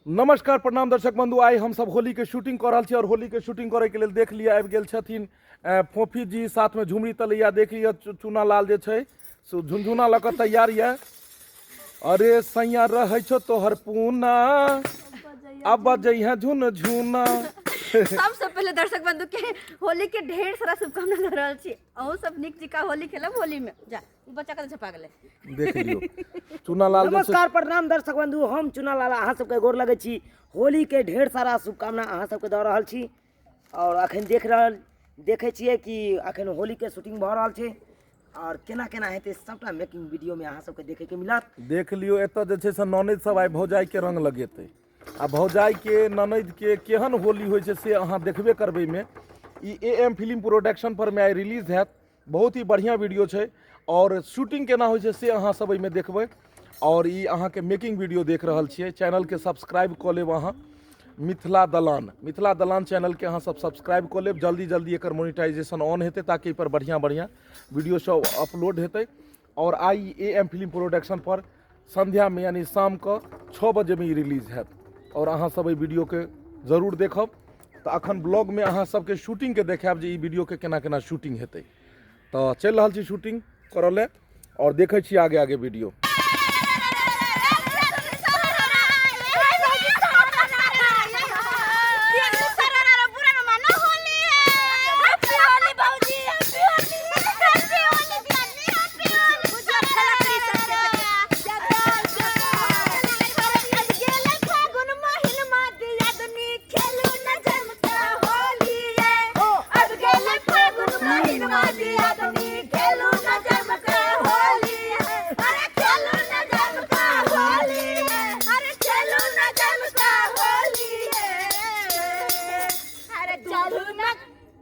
नमस्कार प्रणाम दर्शक बंधु, आइ हम सब होली के शूटिंग कऽ रहल छी और होली के शूटिंग करे के लेल देख लिअ आबि गेल छथिन फोफी जी, साथ में झुमरी तलैया। देख लिअ चूना लाल जे छै से झुनझुना लऽ कऽ तैयार यऽ। अरे सैया रहै छौ तोहर पूना, अब बजैहे झुनझुना। सबसे पहले दर्शक बंधु के होली के ढेर सारा शुभकामना दे रहल छी। अहूँ सब नीक जकाँ होली खेलब। होली में जा ई बच्चा कतऽ छपा गेलै? देख लियौ चूना लाल जे छै। नमस्कार प्रणाम दर्शक बंधु, हम चुना लाल अहाँ सबके गोर लगै छी। होली के ढेर सारा शुभकामना अहाँ सबके दऽ रहल छी। और अखन देख रहल देखै छियै कि अखन होली के शूटिंग भऽ रहल छै और केना केना हेतै सबटा मेकिंग वीडियो में अहाँ सबके देखे के मिलत। देख लियौ एतऽ जे छै से ननैद सब आइ भौजाई के रंग लगेतै आ भौजाई के ननैद के केहन होली होइ छै से अहाँ देखबे करबै। में ई ए एम फिल्म प्रोडक्शन पर में आइ रिलीज हैत। बहुत ही बढ़िया वीडियो छै और शूटिंग केना होइ छै से अहाँ सब एहिमे देखबै। और ई अहाँके मेकिंग वीडियो देख रहल छियै। चैनल के सब्सक्राइब कऽ लेब अहाँ, मिथिला दलान, मिथिला दलान चैनल के अहाँ सब सब्सक्राइब कऽ लेब। जल्दी जल्दी एकर मोनिटाइजेशन ऑन हेतै ताकि एहिपर बढ़िआँ बढ़िआँ वीडियो सब अपलोड हेतै। और I A M film production पर संध्या में यानी शाम के 6 बजे में ई रिलीज हैत और अहाँ सब एहि वीडियो के जरूर देखब। तऽ अखन ब्लॉग में अहाँ सबके शूटिंग के देखायब जे ई वीडियो के केना केना शूटिंग हेतै। तऽ चलि रहल छी शूटिंग करऽ लए और देखै छी आगे आगे वीडियो।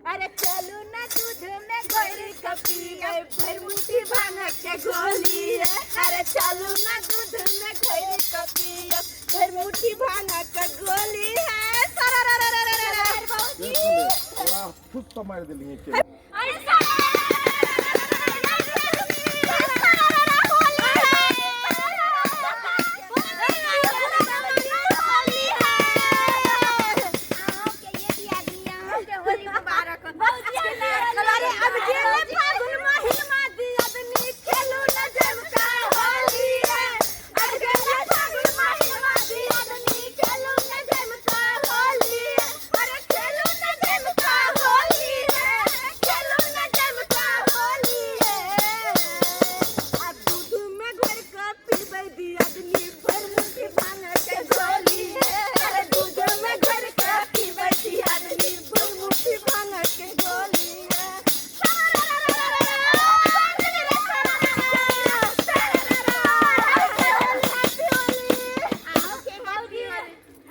अरे चलू ना दूध में गोर कपी भर मुट्ठी भांग के गोली। अरे चलू ना दूध में गोर कपी भर मुट्ठी भांग के गोली है। सारा रा रा रा रा रा भौजी तोरा फुस तो मारि देलियै के। अरे सारा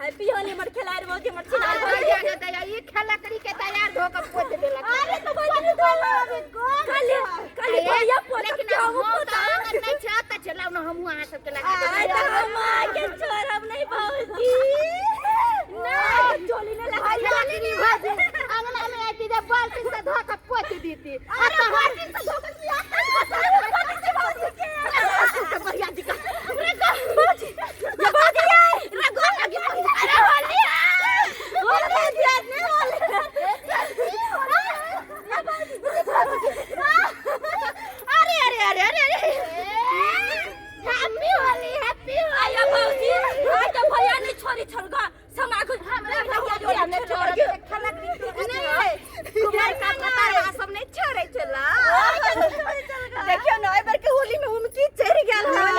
हैप्पी होली मर खेलार भौजी मर छिनार भौजी। ई खेला करी के तैयार धो के पोत देलक। अरे तो भौजी तो खाली खाली भैया पोत लेकिन के हम हम तऽ पोता आंगन नहि छै तऽ चलाउ ने, हमहूँ अहाँ सबके लगा अरे देबै। तो हम आके छोड़ब नहीं भौजी। नहीं चोली नहीं लगा खेला करी भौजी अंगना में आती जब बाल्टी से धो के पोत देती। अरे बाल्टी से धो के किया बाल्टी से भौजी के भैया जी का भौजी ये भौजी है रगो लगी। अरे होली है, होली है नहीं होली। अरे अरे अरे अरे अरे हैप्पी होली, हैप्पी होली। आया भौजी, आज तो भैया नहीं छोड़ी छोड़गा समागु हमरा भैया जी हमने छोड़ के खेला करी नहीं है। कुमार का पता सब नहीं छोड़े चला। देखियो ना एहि बेर के होली में उमकी चढ़ गेल हन।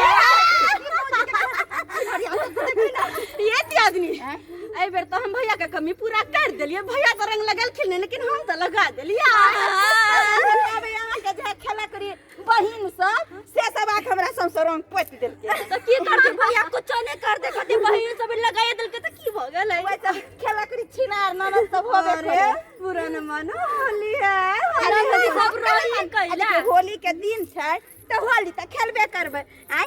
ये आदमी एहि बेर तो हम भैया के कमी पूरा कर देलिए। भैया तो रंग लगेलखिन नहीं, लेकिन हम तो लगा देलिए। अब अहाँ के जे खेला करी बहिन सब से सब आके हमरा सबसे रंग पोति देलकै। तो की करते भैया, कुछो नहीं कर दे कहते बहिन सब लगाए देलकै तो की भ गेलै। वैसे खेला करी छिनार ननद सब होबे करे। पुरान मानो होली है। अरे अरे सब रंग कैला होली के दिन छै तऽ होली तऽ खेलबे करबै। आय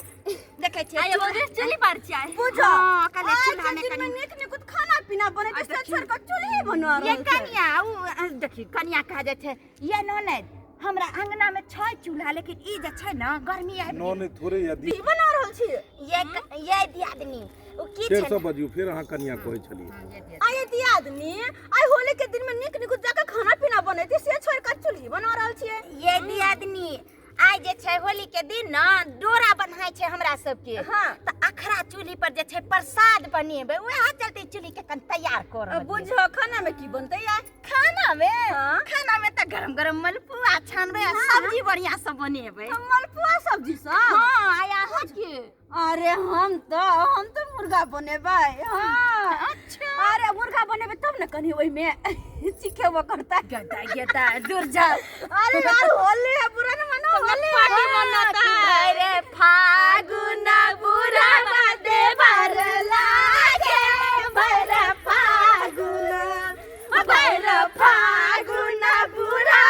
देखै छियै आय भौजी चुल्ही पर छियै। बुझो हाँ, कले चूल्हा में दिन में कनी नीक नीक खाना पीना बनै छै, से छोड़ के चूल्ही बनवा ये रहल छै। कनिया उ देखी कनिया कहा जाइ छै ये ननद हमरा अंगना में छै चूल्हा, लेकिन ई जे छै न गर्मी आबि नौ नहि थोड़े यदि की बना रहल छी? ये दियादनी ओ की फेर छै से बजियौ, फेर अहाँ कनिया कहै छलियै। आइ दियादनी, आइ होली के दिन में नीक नीक जाके खाना पीना बनेती, से छोड़ के चूल्ही बना रहल छियै। ये दियादनी, आइ जे छै होली के दिन न डोरा बन्हाइ छै हमरा सबके। हाँ। तऽ अखरा चूल्ही पर जे छै प्रसाद बनेबै, वएह चलते चूल्ही के कन तैयार कर रहल छियै। बुझो खाना में की बनतै आइ? खाना में? हाँ। खाना में तऽ गरम गरम मलपुआ छानबै आ सब्जी बढ़िया से बनेबै। मलपुआ सब्जी सब? हाँ, आइ अहाँ के? अरे हम तो मुर्गा बनेबै। हाँ। अच्छा। अरे मुर्गा बनेबै तब ने कनी ओहिमे चिखेबो करतै। गेता गेता दूर जाओ। अरे यार होली है, बुरा न मनाओ, होली है। पार्टी मनाता रे फागुन बुरा देवर लागे, भैर फागुन, भैर फागुन बुरा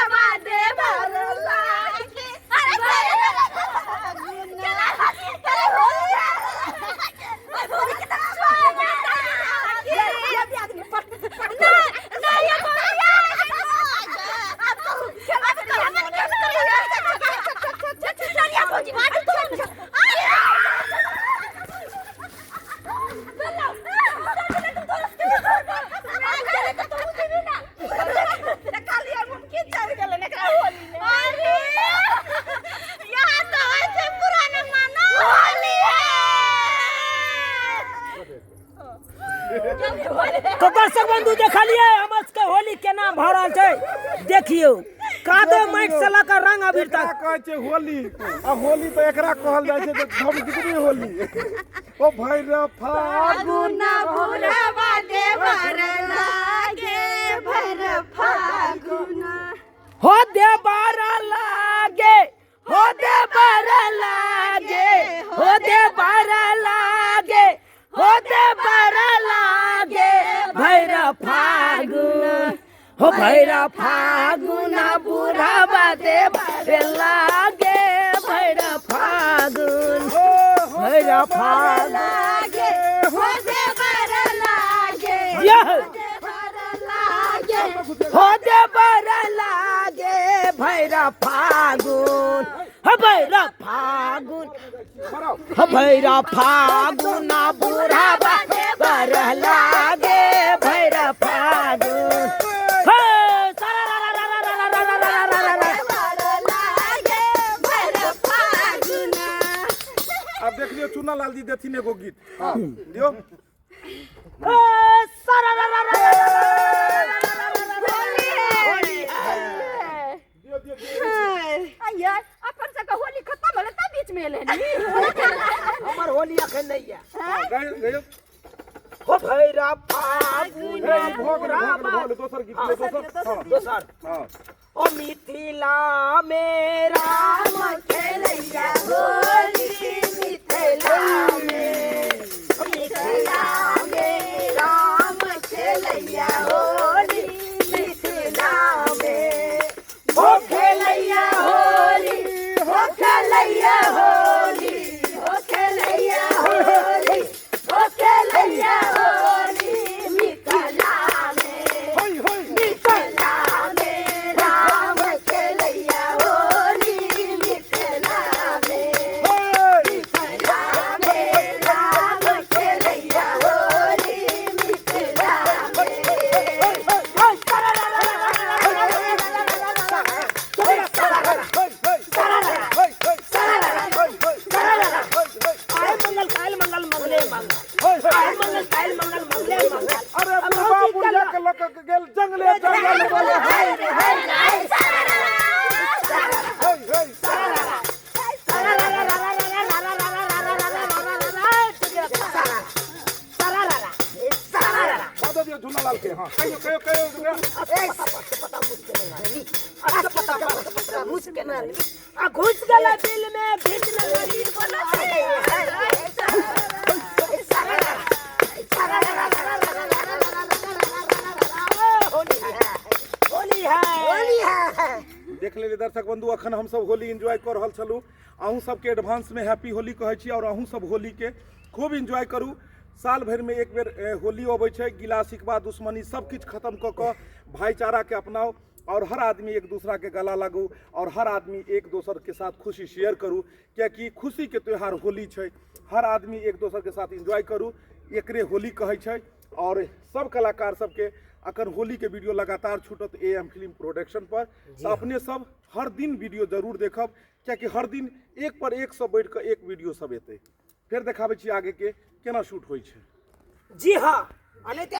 देवर लागे। अरे चला चला होली है। होली के तरह स्वागत है। ये भी आदमी पट पट ना ना ये होली है। अब कहू, अब कहू, हम क्या करिए? चलिए भौजी, चल चल। अरे यहाँ तो ऐसे पुराना मानो होली है। तो दर्शक बंधु देखलिए हमर सबके होली केना भऽ रहल छै। देखियौ कादो माटि से लऽ कऽ रंग अबीर एकरा तक कहै छै होली, आ होली तऽ एकरा कहल जाइ छै जे धमगिरी होली। ओ भैर फागुन बुढ़ावा देवर लागे, भैर फागुन हो देवर लागे, हो देवर लागे, हो देवर लागे, हो देवर लागे भैर फागुन, हो भैर फागुन बुढ़ावा देवर लागे, भैर फागुन, भैर फागुन लागे, हो देवर लागे, यह देवर लागे, हो देवर लागे भैर फागुन, हो भैर फागुन, हो भैर फागुन बुढ़ावा देवर लागे, भैर फागुन। हे सारा रा रा रा रा रा रा रा रा रा रा। देवर लागे, भैर फागुन। आब देख लियौ चुना लाल जी देथिन एगो गीत। हाँ दियौ। हे सारा रा रा रा रा रा रा रा रा रा। होली है। दियौ दियौ दियौ। यार अपन सबके होली खत्म भेलै तब बीच में एलै नी। हमर होली अखन नहीं है। गाइयो गाइयो। हो भैर फागुन हे, ई भऽ गेलै, भऽ गेलै, भऽ गेलै, दोसर गीत दियौ, दोसर। हाँ, दोसर। हाँ। ओ मिथिला में राम खेलैया होली, मिथिला में, मिथिला में राम खेलैया होली, मिथिला में हो खेलैया होली, हो खेलैया होली, हो खेलैया होली, हो खेलैया होली, मिथिला में, होय होय। मिथिला में राम खेलैया होली, मिथिला में, होय। मिथिला में राम खेलैया होली, मिथिला में। होय होय। होय होय। होय होय। आय मंगल काल मंगल मंगले मंगल, होय होय। आय मंगल काल मंगल मंगले मंगल। अरे बुढ़बा बुढ़िया के लऽ के गेल जंगले जंगल, बोले हाय रे हाय। होय होय। बता दियौ झूना लाल के। हाँ कहियो कहियो कहियो। घुस गला दिल में भीत नगरी। होली है, होली है। देख लेलियै दर्शक बंधु, अखन हमसब होली एंजॉय कऽ रहल छलहुँ। अहूँ सबके एडवांस में हैप्पी होली कहै छी, और अहूँ सब होली के खूब एंजॉय करू। साल भरि में एक बेर होली अबै छै। गिला शिकवा दुश्मनी सब किछु खत्म कऽ कऽ भाईचारा के अपनाउ। और हर आदमी एक दूसरा के गला लागू और हर आदमी एक दोसर के साथ खुशी शेयर करू, कियाकि खुशी के त्यौहार होली छै। हर आदमी एक दोसर के साथ एंजॉय करू, एकरे होली कहै छै। और सब कलाकार सबके अखन होली के वीडियो लगातार छूटत ए एम फिल्म प्रोडक्शन पर, तो अपने सब हर दिन वीडियो जरूर देखब, कियाकि हर दिन एक पर एक सब बढ़ि कऽ एक वीडियो सब एतै। फेर देखाबै छी आगे के केना शूट होइ छै। जी हाँ, अनैते।